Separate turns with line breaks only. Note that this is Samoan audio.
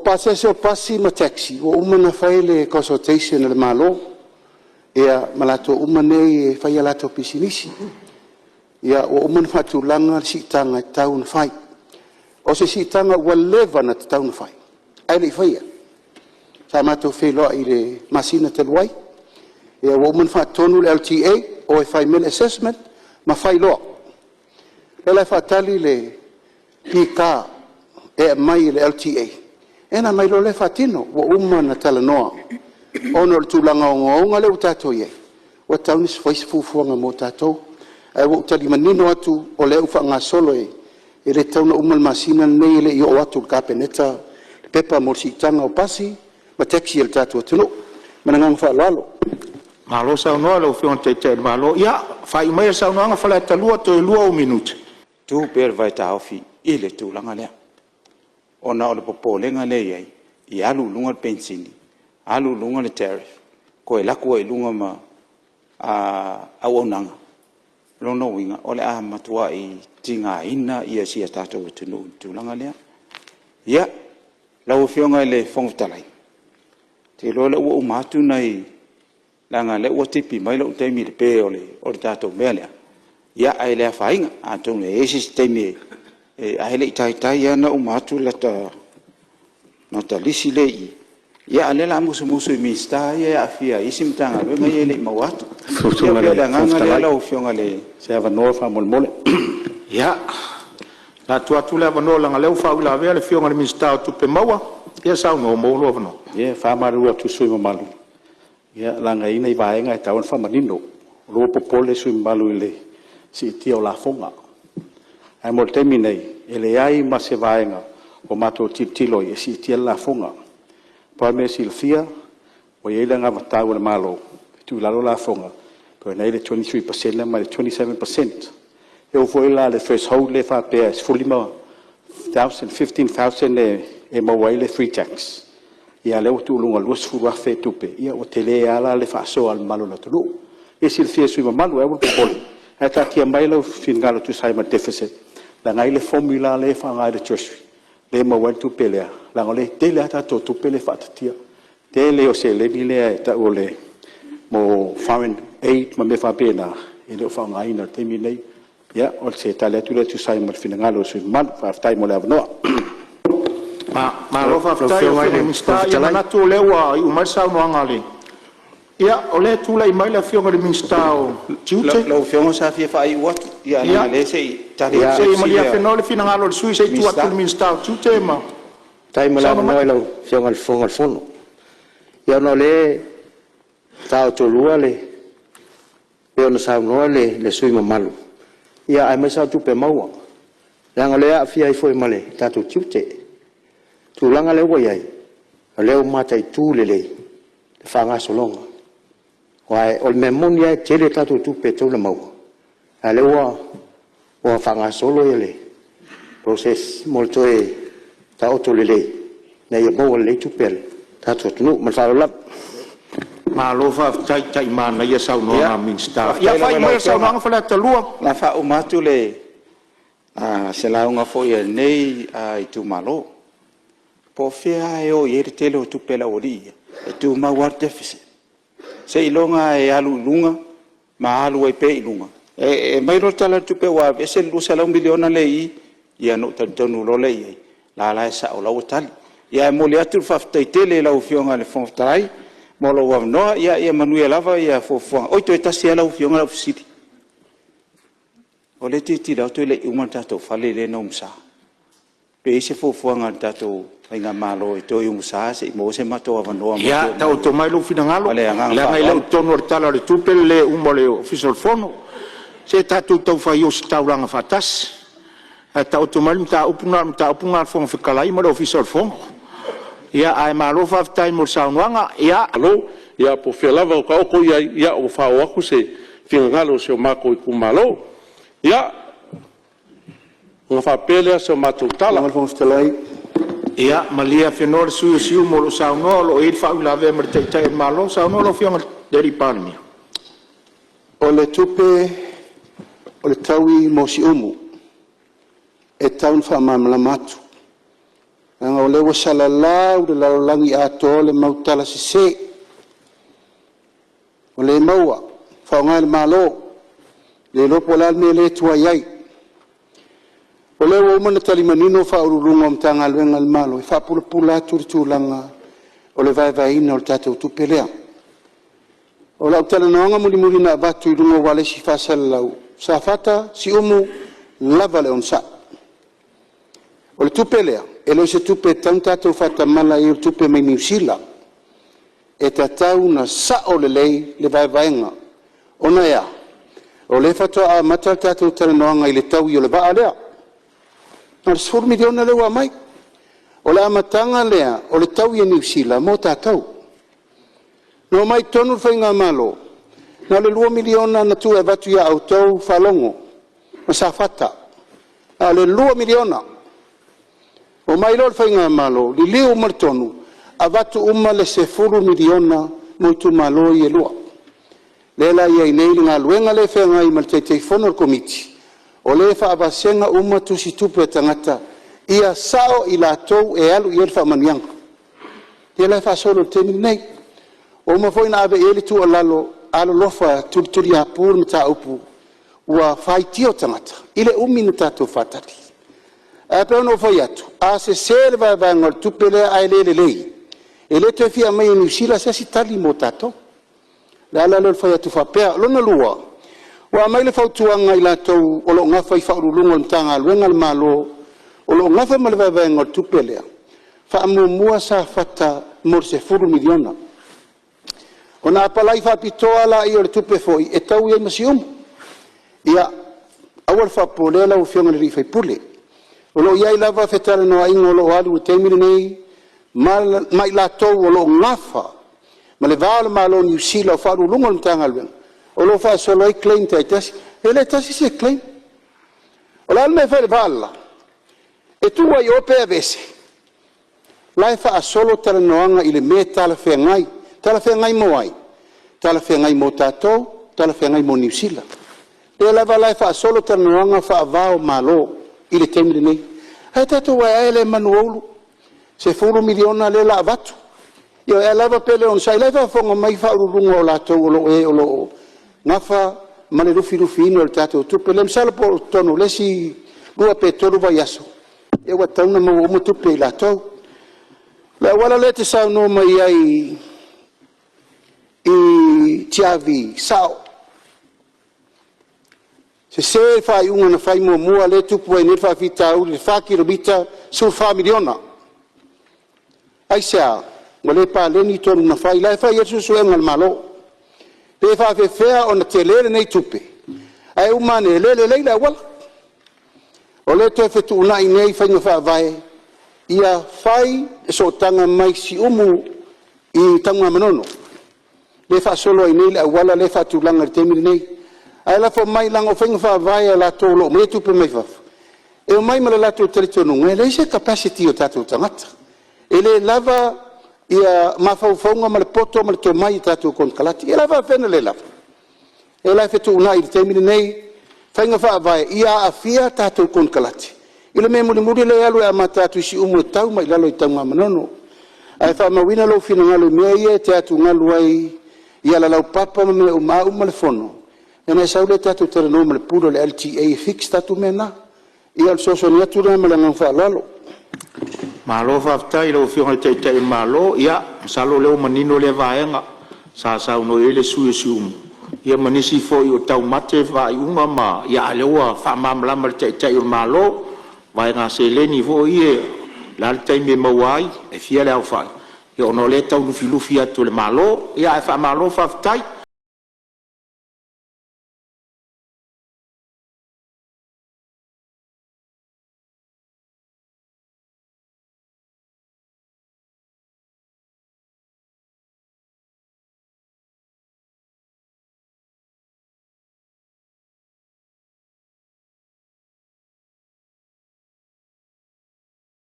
O pasese o pasi ma taxi ua uma ona fai le consultation a le Malo ma latou uma nei e fai a latou pisinisi. Ua uma ona faatulaga le siitaga e tatau ona fai. O se siitaga ua leva ona tatau ona fai ae le i faia. Sa matou feiloai i le masina talu ai, ua uma ona faatonu le LTA, e o e fai mai le assessment ma fai loa. O lea la e faatali le PK e aumai e le LTA ona aumai loa lea faatino. Ua uma ona talanoa ona o le tulaga ogaoga lea ua tatou i ai, ua tatau ona fai se fuafuaga mo tatou. Ae ua ou tali manino atu o lea ua faagasolo, e le tatau ona uma le masina lenei e le i oo atu i le Kapeneta le pepa mo le siitaga o pasi ma taxi a le tatou atunuu. Ma le agaga faaaloalo.
Malo saunoa i lau Afioga i le Taitai o le Malo. Ia, faaiu maia le saunoaga Faleata 2, toe 2 ou minute.
Tu pea le vaetaofi i le tulaga lea, ona o le popolega lea e i ai, ia alu i luga le penisini, alu i luga le tariff, toe alu atu ai i luga ma auaunaga. O lona uiga, o le a matuai tigaina si o tatou atunuu i le tulaga lea. Ia, lau Afioga i le Fofoga Fetalai, ou te iloa o lea ua uma atu nai... leaga o lea ua tipi mai lou taimi i le pe o le tatou mea lea, ae le afaina. Atonu e i ai se isi taimi e... ae le i taitai lava ona uma atu lata lisi lea e i i, a o lea o le a musumusu i Minisita ia e aafia i isi Matagaluega ia e le i maua atu. Ia pei o le agaga lea lau Afioga i le...
Se avanoa faamolemole.
Ia, o le a tuu atu le avanoa leaga o lea ua faauilavea le Afioga i le Minisita o Tupe Maua. Ia saunoa ua maua lou avanoa.
Ia e faamalulu atu i le sui usufono mamalu, leaga e i ai nai vaega e tatau ona faamanino. O lea ua popole le sui usufono mamalu i le siitia o lafoga. Ae mo le taimi nei, e leai ma se vaega o matou tilotilo i ai e siitia le lafoga. Pau lava le mea e silafia, ua i ai le anavatau a le Malo e tuu i lalo lafoga pei ona i ai le 23% mai le 27%. E oo foi la i le threshold lea faapea e $15,000 e maua ai le free tax, a o lea ua tuu i luga i le $20,000 tupe, ia ua tele lava la le faasoa a le mamalu o le atunuu. Mo le silafia e le sui usufono mamalu, ae aua le popole, ae taatia mai lou finagalo e tusa ai ma le deficit, leaga e i ai le formula lea e faaaoga e le Treasury lea e maua ai le tupe lea, leaga o lea e tele lava tatou tupe lea e faaaitiitia. Tele ia o seleni lea e tau o foreign aid ma mea faapena, e le o faaaogaina i le taimi lenei. Ia, o se tali atu lea e tusa ai ma le finagalo o le sui usufono mamalu. Faafetai mo le avanoa.
Malo faafetai i lau Afioga i le Minisita. Ia, e manatu o lea ua iu mai le saunoaga a le... Ia, o lea e tulai mai le Afioga i le Minisita o Tiute.
Lau Afioga sa fia faaiu atu, ae leaga o lea se i tali atu
Se
le
i
fesili
malie
a le
afenoa le finagalo o le sui usufono se i tuu atu i le Minisita o Tiute ma...
Faafetai mo le
Saunoa mai.
avanoa i lau Afioga i le Fofoga Fetalai. Ia ona o lea e taotolua le… pei ona saunoa le sui usufono mamalu, aemaise lava o tupe maua, leaga o lea e aafia ai foi ma le tatou tiute. O le tulaga lea ua i ai, o lea ua mataitu lelei le faagasologa. Aua o le mea moni lava e tele a tatou tupe e tatau ona maua, a o lea ua faagasolo le process mo le toe taoto lelei ina ia maua lelei tupe a le tatou atunuu. Ma le faaaloalo lava.
Malo faafetai, manaia saunoaga a Minisita. Ia
Faafetai lava
faaiu
i lau
maia le
Afioga.
saunoaga Faleata 2.
O le a faauma atu se lauga foi a lenei itumalo. Po o fea lava e o i ai le tele o tupe a le aualii ia, e tumau lava le deficit, seiloga lava e alu i luga ma alu ai pea i luga. E aumai loa le Tala o le Tupe ua aveese le $200 miliona lea e i i, ona ou talitonu loa lea i ai, o la e la e sao o la e ua tali. Ae momoli atu le faafetai tele i lau Afioga i le Fofoga Fetalai mo lou avanoa. Ia manuia lava fuafuaga. Oi, toe tasi lava lau Afioga lau fesili. O lea e tilotilo atu e le i uma le tatou fale lea na umusa, pe i ai se fuafuaga a le tatou faigamalo e toe umusa se i maua ai so matou avanoa mo si ou nuu. Ia,
taoto mai lou finagalo,
Ma le agaga
leaga e le o
faaaloalo.
i totonu o le Tala o le Tupe le le uma o le Ofisa o le Fono. Se tatou taufai ositaulaga faatasi, ae taoto mai le mataupu lena o le mataupu lena a le Fofoga Fetalai ma le Ofisa o le Fono. Ae malo faafetai mo le saunoaga. Ia,
Malo. Ia po o fea lava o taoto i ai, ia ua faaoo atu se finagalo o si o matou itumalo. Ia, ona faapea lea o se matou tala,
Lau Afioga i le Fofoga Fetalai…
Ia malie afenoa le sui usufono o Siumu o lo o saunoa, o lo o i ai le faauilavea ma le Taitai o le Malo. Saunoa lau Afioga i le Palemia.
O le tupe o le taui mo Siumu, e tatau ona faamalamalama atu. Leaga o lea ua salalau i le lalolagi atoa le mau tala sese ua le maua, faaaoga e le Malo, le iloa po o le a le mea lea e tuai ai. O lea ua uma ona tali manino Ofisa Sili o Pulega o Matagaluega a le Malo e faapulapula atu le tulaga o le vaevaeina o le tatou tupe lea. O lau talanoaga mulimuli na avatu i luga o ualesi faasalalau, Safata, Siumu, lava le onosai. O le tupe lea, e le o se tupe e tatau ona tatou faatamala i ai o le tupe mai Niu Sila. E tatau ona sao lelei le vaevaega, ona e a? O lea faatoa amata le tatou talanoaga i le taui o le vaa lea, na o le $10 miliona lea ua aumai. O le amataga lea o le taui e Niu Sila mo tatou. Na omai i totonu le faigamalo, na o le $2 miliona na tuu e avatu ia outou Faalogo ma Safata, na o le $2 miliona. Omai loa le faigamalo liliu uma le tonu, avatu uma le $10 miliona mo itumalo ia e lua. Lea la e i ai nei le galuega lea e feagai ma le Taitaifono o le Komiti, o lea e faavasega uma tusitupe a tagata ia sao i latou e alu i ai le faamanuiaga. Ia la e faasolo i le taimi lenei. Ua uma foi ona ave i ai le tuualalo, alolofa tulituliapu le mataupu ua faitio tagata i le umi ona tatou faatali. Ae pei ona ou fai atu, a sese le vaevaega o le tupe lea ae le lelei, e le toe fia aumaia e Niu Sila se isi tali mo tatou. O le ala lea o le fai atu faapea. Lona lua, ua aumai le fautuaga a i latou o lo o nafa i Ofisa Sili o Pulega o Matagaluega a le Malo o lo o nafa ma le vaevaeina o le tupe lea, faamuamua Safata mo le $10 miliona, ona apalai faapitoa lea o le tupe foi e taui ai ma Siumu. Ia, aua le faapopoleina lau Afioga i le sui usufono, o lo o i ai lava fetalanoaiga o lo o alu i le taimi lenei ma i latou o lo o nafa ma le va o le Malo o Niu Sila, o Ofisa Sili o Pulega o le Matagaluega o lo o faasolo ai claims taitasi. E le tasi se claim. O le a le mea e fai i le vaa le la? E tuu ai i o pe aveese? O la e faasolo talanoaga i le mea e talafeagai. Talafeagai mo ai? Talafeagai mo tatou, talafeagai mo Niu Sila. O lea lava la e faasolo talanoaga faava o Malo i le taimi lenei. Ae tatou aeae lea i manu o Ulu, $10 miliona lea o le a avatu. Ia e lava pe le onosai, o la e faafofoga mai Ofisa Sili o Pulega o latou o e o lo o nafa ma le lufilufiina o le tatou tupe lea. Masalo po o totonu o le isi 2 pe 3 vaiaso ua tatau ona maua uma tupe e latou. O le auala lea e te saunoa mai ai i Tiavi, e sao, sese le faaiuga na fai muamua lea e tupu ai nei le faafitauli i le 4 kilomita, $14 miliona. Aisea? Ua le paleni tonu na fai, la e fai ai suesuega a le Malo, pe faapefea ona tele lenei tupe ae uma ane e le lelei le auala. O lea e toe fetuunai nei faiga faavae ia fai le sootaga mai Siumu i Tanugamanono lea e faasolo ai nei le auala lea e faatulaga i le taimi lenei. Ae lafo mai leaga o faiga faavae a latou o lo o aumaia tupe mai fafo, e omai ma le latou talitonuga e leai se capacity o tatou tagata, e le lava mafaufauga ma le poto ma le tomai i tatou konekarate. Ia o le a faapefea ona le lava? O lea la e fetuunai i le taimi lenei faiga faavae ia aafia tatou konekarate i le mea mulimuli lea e alu e amata atu i Siumu e tau mai i lalo i Tanugamanono. Ae faamauina lou finagalo i mea ia e te atugalu ai i ala laupapa ma mea uma, a uma le fono ona e sau lea tatou talanoa ma le Pule o le LTA e fix tatou mea na. Ia o le fesoasoani atu lena ma le agaga faaaloalo. Malo faafetai i lau Afioga i le Taitai o le Malo, masalo o lea ua manino lea vaega sa saunoa i ai le sui usufono o Siumu ia ma nisi foi o taumate faaiuga ma… a o lea ua faamalamalama e le Taitai o le Malo vaega seleni foi ia, o le a le taimi e maua ai, e fia le aofai, ona o lea e tau lufilufi atu e le Malo. Ae faamalo faafetai.